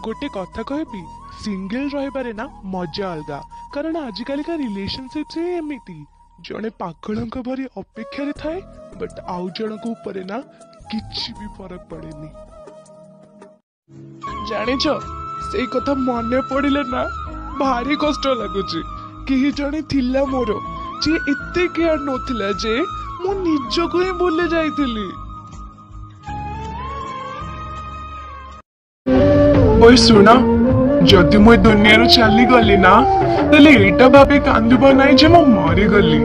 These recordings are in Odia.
ଗୋଟେ କଥା କହିବି, ସିଙ୍ଗଲ ରହିବାରେ ନା ମଜା ଅଲଗା। କାରଣ ଆଜିକାଲିକା ରିଲେସନସିପ୍ସ ହିଁ ଏମିତି, ଜଣେ ପାଗଳଙ୍କ ଭଳି ଅପେକ୍ଷାରେ ଥାଏ, ବଟ୍ ଆଉ ଜଣଙ୍କ ଉପରେ ନା କିଛି ବି ଫରକ ପଡେନି। ଜାଣିଛ, ସେଇ କଥା ମନେ ପଡିଲେ ନା ଭାରି କଷ୍ଟ ଲାଗୁଛି। କେହି ଜଣେ ଥିଲା ମୋର, ଯିଏ ଏତେ କେୟାର ନଉଥିଲା ଯେ ମୁଁ ନିଜକୁ ହିଁ ଭୁଲି ଯାଇଥିଲି। ଓଇ ଶୁଣ, ଯଦି ମୁଁ ଏ ଦୁନିଆରୁ ଚାଲିଗଲି ନା, ତାହେଲେ ଏଇଟା ଭାବି କାନ୍ଦିବ ନାହିଁ ଯେ ମୁଁ ମରିଗଲି।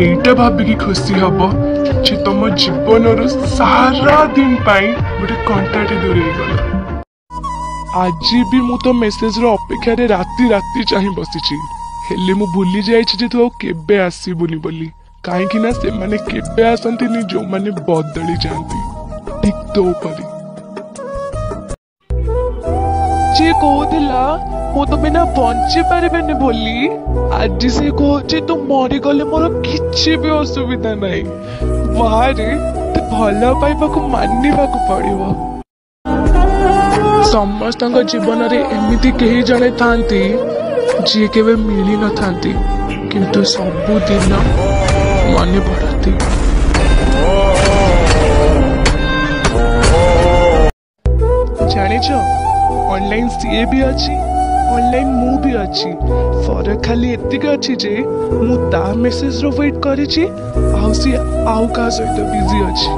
ଏଇଟା ଭାବିକି ଖୁସି ହବ ଯେ ତମ ଜୀବନରୁ ସାରା ଦିନ ପାଇଁ ଗୋଟେ କଣ୍ଟାଟେ ଦୂରେଇ ଗଲା। ଆଜି ବି ମୁଁ ତୋ ମେସେଜର ଅପେକ୍ଷାରେ ରାତି ରାତି ଚାହିଁ ବସିଛି, ହେଲେ ମୁଁ ଭୁଲି ଯାଇଛି ଯେ ତୁ ଆଉ କେବେ ଆସିବୁନି ବୋଲି। କାହିଁକି ନା ସେମାନେ କେବେ ଆସନ୍ତିନି ଯୋଉମାନେ ବଦଳି ଯାଆନ୍ତି, ଠିକ ତୋ ପରି। ଯିଏ କହୁଥିଲା ମୁଁ ତ ବିନା ବଞ୍ଚି ପାରିବିନି ବୋଲି, ଆଜି ସେ କହୁଛି ତୁ ମରିଗଲେ ମୋର କିଛି ବି ଅସୁବିଧା ନାହିଁ। ବାହାରେ ତୁ ଭଲ ପାଇବାକୁ ମାନିବାକୁ ପଡିବ। ସମସ୍ତଙ୍କ ଜୀବନରେ ଏମିତି କେହି ଜଣେ ଥାନ୍ତି ଯିଏ କେବେ ମିଳି ନଥାନ୍ତି, କିନ୍ତୁ ସବୁଦିନ ମନେ ପଡନ୍ତି। ଜାଣିଛ, ଅନଲାଇନ ସିଏ ବି ଅଛି, ଅନଲାଇନ ମୁଁ ବି ଅଛି। ଫରକ ଖାଲି ଏତିକି ଅଛି ଯେ ମୁଁ ତା ମେସେଜର ୱେଟ୍ କରିଛି, ଆଉ ସିଏ ଆଉ କାହା ସହିତ ବିଜି ଅଛି।